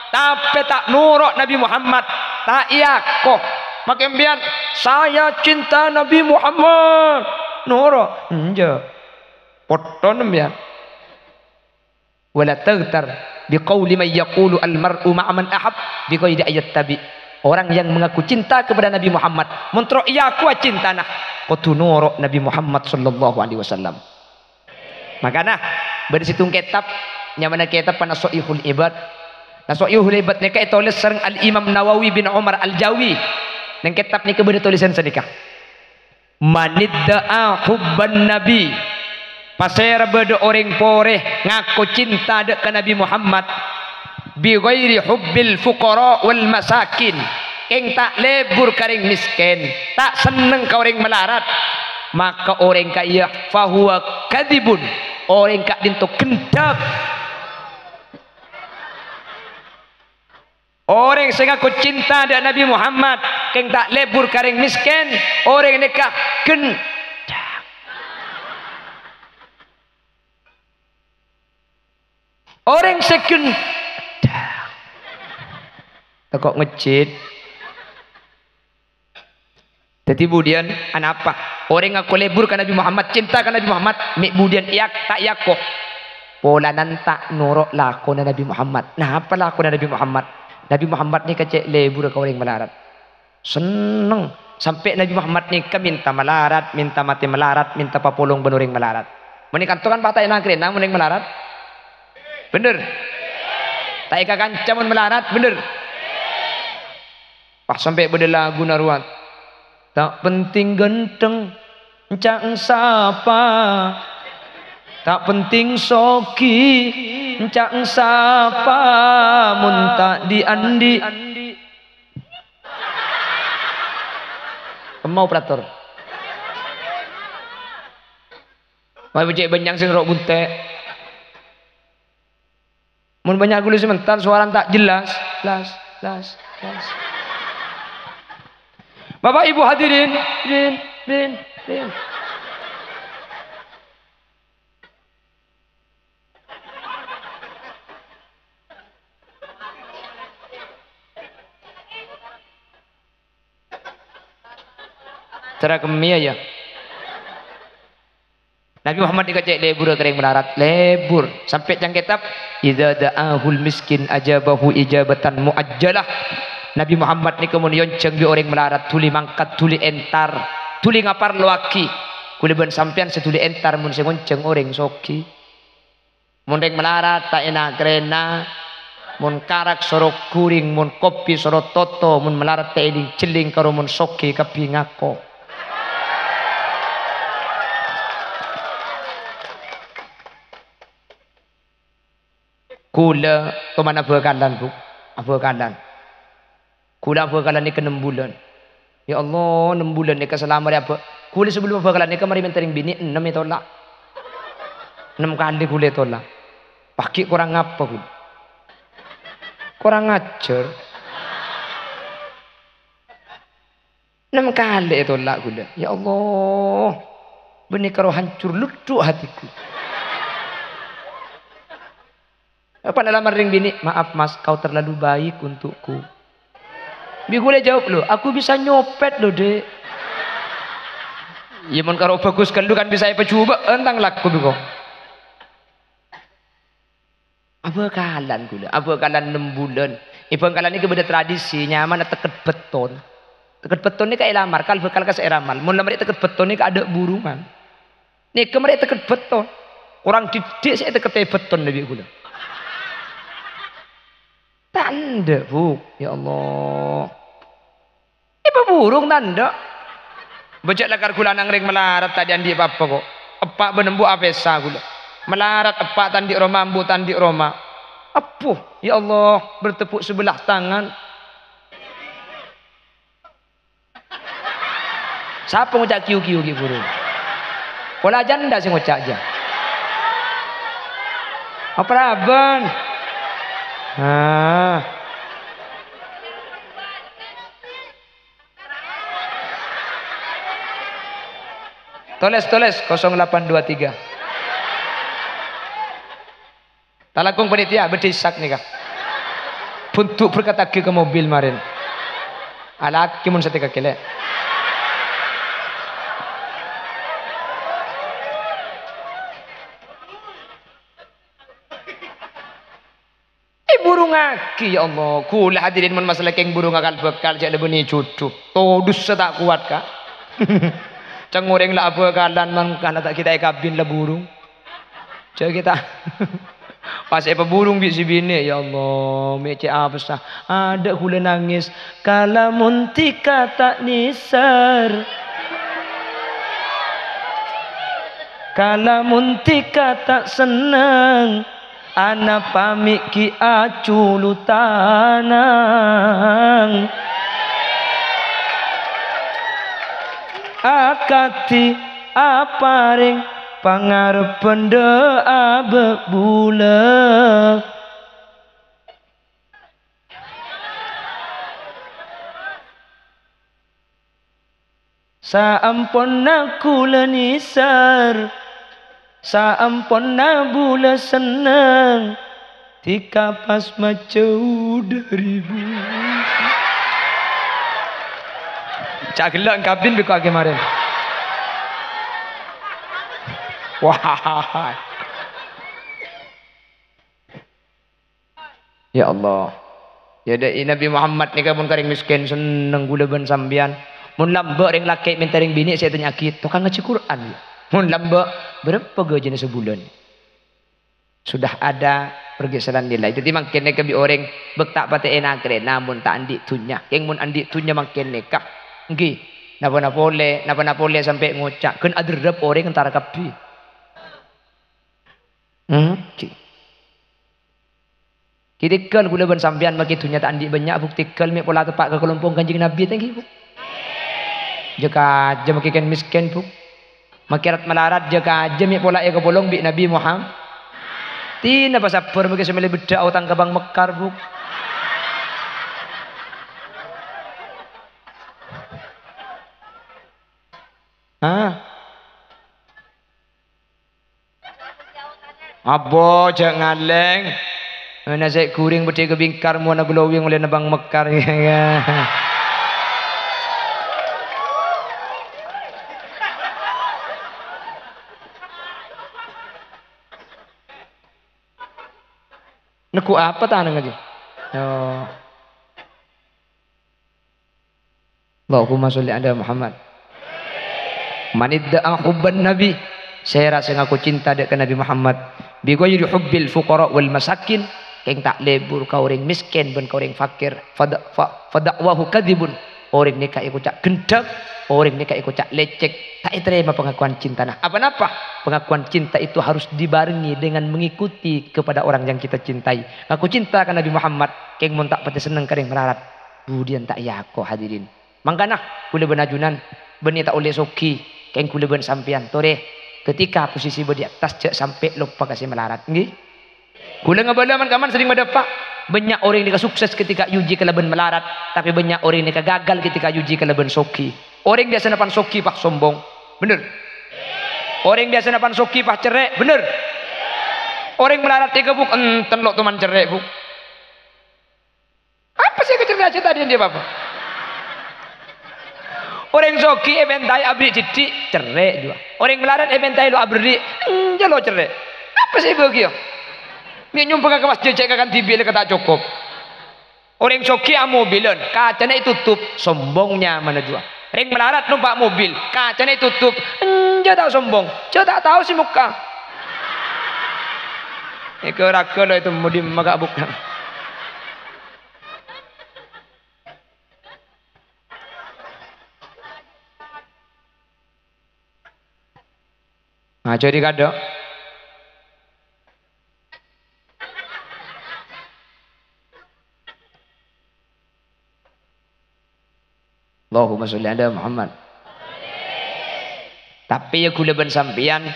tapè ta' noro' Nabi Muhammad, ta' èako. Makè empèyan, "Saya cinta Nabi Muhammad." Noro'? Enjâ'. Potton empèyan. "Wa la taghtar bi qauli man yaqulu al mar'u ma'a man ahab bi ghairi an yattabi'." Orang yang mengaku cinta kepada Nabi Muhammad, mon terro èakowa cintana, kodhu noro' Nabi Muhammad sallallahu alaihi wasallam. Makana, bâdâ sèttong kètab, nyamana kètab Nasoihul Ibad. Nasoihul Ibad nèka ètolès sareng Al-Imam Nawawi bin Umar Al-Jawi. Neng kètab nèka bâdâ tolèsan sanèka. "Manidda'a hubban Nabi." Pasèra bâdâ orèng porè ngako cinta dâ' ka Nabi Muhammad, "bi ghairi hubbil fuqara wal masakin." Kèng ta' lebur ka rèng mèskèn, ta' senneng ka orèng malarat. Maka orèng ka'iyâ fahuwa kadzibun, orèng ka'dinto ghendhâk. Orèng sè ngako cinta dâ' Nabi Muhammad, kèng ta' lebur ka rèng mèskèn, orèng nèka ghendhâk. Orèng sè ghendhâk. Tako' ngejjhit. Dhâddhi budiyân, anapa? Orèng ngako lebur ka Nabi Muhammad, cinta ka Nabi Muhammad, mè' budiyân èak-, ta' èako. Polana ta' noro' lakona Nabi Muhammad. Napa lakona Nabi Muhammad? Nabi Muhammad nèka cè' lebur ka orèng malarat. Senneng. Sampè' Nabi Muhammad nèka mènta malarat, mènta matè malarat, mènta papolong bân orèng malarat. Mon è kanto kan pas ta' ènagrèna mon orèng malarat. Bhender? Ta' èkakanca mon malarat, bhender? Pas sampè' bâdâ laguna rowa. Ta' penting ghântheng, ènca' sapa. Ta' penting soghi, ènca' sapa. Mon ta' dhi'-andhi'. Kemma operator. Mè' becek bânnya'na sè noro' bunte'. Mon bânnya' ghulâ sè mental, sowarana ta' jelas. Las, las, las. Bapak Ibu hadirin, din, din, din. Cara kemmiya, ya. Nabi Muhammad nèka cè' lebur ka rèng malarat, lebur. Sampè' ca'na kètab, "Idza da'ahul miskin ajabahu ijabatan mu'ajjalah." Nabi Muhammad nèka mon èonjhâng bi' orèng malarat, dhuli mangkat, dhuli entar, dhuli ngaparlowaghi. Ghulâ bân sampèyan sè dhuli entar mon sè ngonjhâng orèng soghi. Mon rèng malarat ta' ènagrèna, Mon karak soro ghuring, mon kopi soro toto, mon malarat ta' èling-jhelling karo mon soghi kabbhi ngako. Kaulâ toman abhâkalan, Bu. Abhâkalan. Kaulâ abhâkalan nèka ennem bulân. Ya Allah, ennem bulân nèka salama rè abhâ-, kaulâ sabellumma abhâkalan nèka marè mènta rèng binè' ennem ètolak. Ennem kalè kaulâ ètolak. Paghi' korang apa kaulâ? Korang ajhâr. Ennem kalè ètolak kaulâ. Ya Allah, bânnè karo hancor ludhu hatiku. Apa nala marèng binè', "Maaf, Mas, kau terlalu baik untukku." Bi' kaulâ jawab, "Loh, aku bisa nyopet, loh, Dek." Ya, mon karo bhâghus ghâllu kan bisa èpajhubâ' èntang laku bi' ko. Abhâkalan kaulâ, abhâkalan ennem bulân. È Bhângkalan nèka bâdâ tradisi, nyamana tekket bâtton. Tekket bâtton nèka èlamar, kal bhâkal ka sè èramal. Mon la marè tekket bâtton nèka adâ' burungan. Nèka marè tekket bâtton. Korang diddhi' sè ètekkedhâ bâtton bi' kaulâ. Ta' endâ', Bu. Ya Allah. Èpaburung ta' endâ'? Bâjâ lakar kaulâ nang rèng malarat ta' andi' pa-apa ko'. Eppa' bân embu' apèsa kaulâ. Malarat eppa' ta' andi' roma, embu' ta' andi' roma. Abbhu, ya Allah, bertepuk sebelah tangan. Sapa ngoca' kiyu-kiyu ghi' buru? Pola janda sè ngoca' jâ. Apa raban? Ah. Tolès, tolès, kosong delapan dua tiga. Talangkong panitia, bâdâ Ishak nèka. Buntu berkataghi ka mobil marèn. Alakè mon satèka kèlè. Èburungaghi, ya Allah. Kaulâ hadirin mon masalah kèng burung akal bhâkal, jhâ' la bânnè judhu. Todus sè ta' kowat, Ka'. Cèng orèng la abhâkalan, mangkana ta' kita èkabin la burung. Jhâ' kita. Pas èpaburung bi' sè binè', ya Allah, mè' cè' apèsa. Adâ' kaulâ nangès. Kalamun dhika ta' nèsèr. Kalamun dhika ta' senneng. Ana pamèt ghi' aculu tanang. Akadhi aparèng pangarebbhân dâ' abâ' bulâ. Saamponna kaulâ nèsèr, saamponna bulâ senneng, dhika pas majâu dâri bulâ. Ca' ghellâ' èngkabin bi' ko' akè marèn. Wah. Ya Allah. Ya, dâ' Nabi Muhammad nèka mon ka rèng mèskèn senneng kaulâ bân sampèyan. Mon lambâ' rèng lakè' mènta rèng binè' sè ètanya'aghi, "Tokang ngajhi Qur'an, ya?" Mon lambâ', "Bârâmpa ghâjina sabulân?" Sudah ada pergeseran nilai. Dhâddhi mangkèn nèka bi' orèng bâk ta' patè ènakarè, namong ta' andi' dhunnya. Kèng mon andi' dhunnya mangkèn nèka. Èngghi. Napa-napa polè, napa-napa polè sampè' ngoca', "Ghân aderrep orèng entara kabbhi." Hmm, ghi. Ghi tèghâl kaulâ bân sampèyan makè dhunnya ta' andi' bânnya', Bu, tèghâl mè' pola teppa' ka kalompong Kanjeng Nabi, ta' èngghi, Bu? Jhâ' kajâ makè kèng mèskèn, Bu. Makè rat-malarat, jhâ' kajâ mè' pola èkapolong bi' Nabi Muhammad. Dhina pasabbhâr makè sè mèlè beddhâ aotang ka Bang Mekkar, Bu. Hah? Abbo, jhâ' ngalèng. Ana sè ghuring beddhâ ka bingkar, mowana glowing ollèna Bang Mekkar. Neggu' apa tanangnga, Ji? Yo. Allahumma sholli ala Muhammad. Man idda'a hubban Nabi, sèra sè ngako cinta dâ' ka Nabi Muhammad, bi ghairi hubbil fuqara wal masakin, Kèng ta' lebur ka orèng mèskèn bân ka orèng fakir. Fada-, fa-, fada'wahu kadzibun. Orèng nèka èkoca' ghendhâk, orèng nèka èkoca' lècèk, ta' ètarèma pangakuan cintana. Apa napa? Pengakuan cinta itu harus dibarengi dengan mengikuti kepada orang yang kita cintai. Ngaku cinta ka Nabi Muhammad, kèng mon ta' patè senneng ka rèng malarat, budiyân ta' èako, hadirin. Mangkana, kaulâ bân ajunan, bânnè ta' ollè soghi, kèng kaulâ bân sampèyan, torè, ketika posisi bâdâ è attas, jhâ' sampè' loppa ka sè malarat, ngghi? Kaulâ ngabâlâ man-kaman serrèng madâpa', bânnya' orèng nèka sukses ketika èojhi kalabân malarat, tapè bânnya' orèng nèka gagal ketika èojhi kalabân soghi. Orèng biyasana pan soghi, pas sombong. Bhender? Orèng biyasana pan soghi, pas cerrè'. Bhender? Orèng malarat èkabuk, enten lo' toman cerrè', Bu. Apa sè èkacerrè' jhâ' ta' andi' apa-apa? Orèng soghi èpèntaè aberri' dhiddhi', cerrè' jhuwa. Orèng malarat èpèntaè lo' aberri', enjâ' lo' cerrè'. Apa sè èbâghiyâ? Mè' nyombhângnga ka masjid jhâ' kakan dhibi' lè ka ta' cokop. Orèng soghi amobilan, kacana ètotop, sombong nyamana jhuwa. Rèng malarat nompa' mobil, kacana ètotop, enjâ' ta' sombong, jhâ' ta' tao sè mokka. Èkaraga lo' ètemmo dimma ka' bukka'. Ngajhâri kadhâ'. Allahumma sholli ala Muhammad. Tapè ya kaulâ bân sampèyan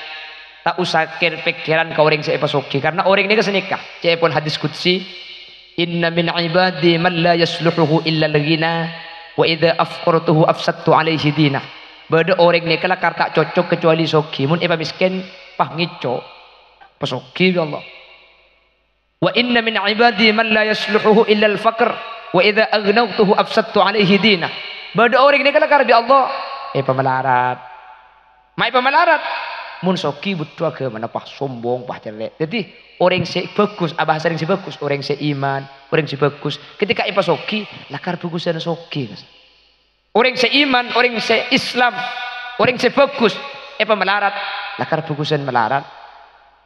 ta' osa kèr-pèkkèran ka orèng sè èpasoghi, karna orèng nèka sanèka, ca'èpon hadis qudsi, "Inna min ibadi man la yasluhuhu illal ghina, wa idza afqartuhu afsadtu alaihi dinah." Bâdâ orèng nèka lakar ta' cocok kecuali soghi, mon èpamèskèn, pas ngèco', pasoghi, ya Allah. "Wa inna min ibadi man la yasluhuhu illal faqr, wa idza aghnautuhu afsadtu alaihi dinah." Bâdâ orèng nèka lakar bi' Allah èpamalarat. Ma' èpamalarat? Mon soghi bhuto aghâmana, pas sombong, pas cerrè'. Dhâddhi, orèng sè bhâghus, abhâsa orèng sè bhâghus, orèng sè iman, orèng sè bhâghus. Ketika èpasoghi, lakar bhâghusân soghi, Mas. Orèng sè iman, orèng sè Islam, orèng sè bhâghus, èpamalarat, lakar bhâghusân malarat.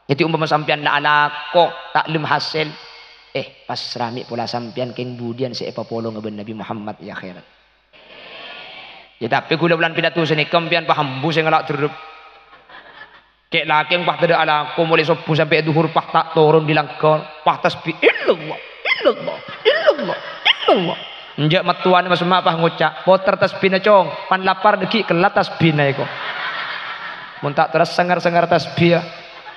Dhâddhi, ompama sampèyan la alako, ta' lem hasèl, eh, pasra mè' pola sampèyan kèng budiyân sè èpapolonga bân Nabi Muhammad è akhèrat. Ya, tapè ghulâ bulân pidato sanèka sampèyan paham, Bu, sè ngala' dherrep. Kè'-lakèng pas tadâ' alako, molaè sobbhu sampè' dhuhur pas ta' toron dâri langghâr, pas tasbih, "Illallah, illallah, illallah, illallah." Enjâ' mattowana masemma' pas ngoca', "Potèr tasbihna, Cong, pan lapar dhâggi' kellat tasbihna èko." Mon ta' terros sangar-sangar tasbih, ya,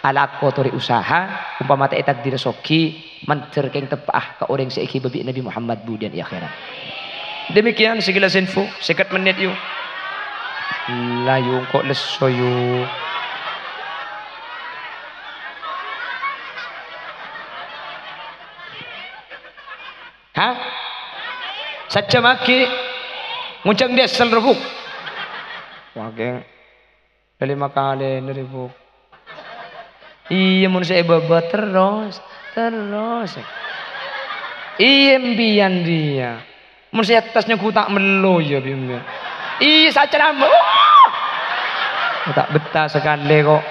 alako torè usaha, ompama ta' ètakdir soghi, Mandhâr kèng teppa'a ka orèng sè èghibâ bi' Nabi Muhammad budiyân è akhèrat. Demikian sekilas info, sèket mennit, yu. La, yu, engko' lesso, yu. Hah? Sajjhâm aghi'? Ngonjhâng diesel, robbhu. Wah, kèng. Dâlima kalèna, Bu. Iyâ, mon sè èbâbâ terros, terros. Iyâ, empèyan rèya. Mon sè attas nyagu ta' mello, iyâ, bi' empèyan. Iyâ, sacerama. Oh! Ta' bettah sakalè, kok.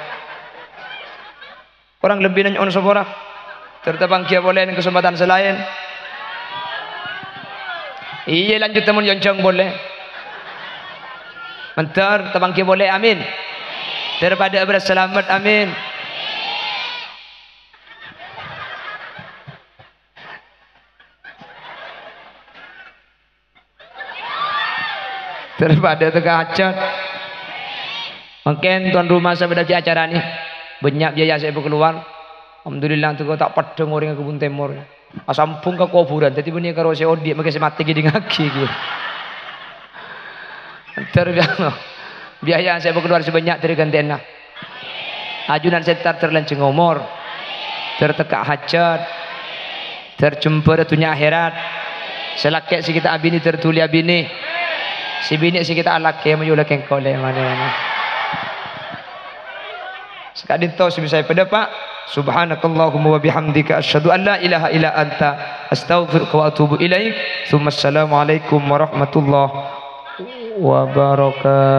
Korang lebbina nyo'on sapora. Ter tapangghiyâ polè neng kasempadhân sè laèn. Iyâ, lanjut, mon èonjhâng polè. Mandhâr tapangghiyâ polè, amin. Ter padâ abârâs salamet, amin. Daripada teka hajat. Mangkèn tuan rumah sè bâdâ è acara nè, bânnya' biaya sè èpakalowar. Alhamdulillah, teka ta' peddhâng orèng è Kebun Tèmor. Asambhung ka kobhurân, dhâddhi bânnè karo sè odi', mangkèn sè matè ghi' èdingngaghi, ghi. Ter biaya, biaya sè èpakalowar sè bânnya' dhâri ghântèyanna. Ajunan sè èntar ter lanjhâng omor, ter teka hajat, ter jembhârâ dhunnya akhèrat. Sè lakè' sè ghi' ta' abinè ter dhuli abinè. Sè binè' sè ghi' ta' alakè mayu lakè engko' lè' manè-manè. Saka'dinto sè bisa èpadâpa'. Subhanakallahumma wa bihamdika, asyhadu an la ilaha illa anta, astaghfiruka wa atubu ilaik. Tsumma assalamualaikum warahmatullahi wabarakatuh.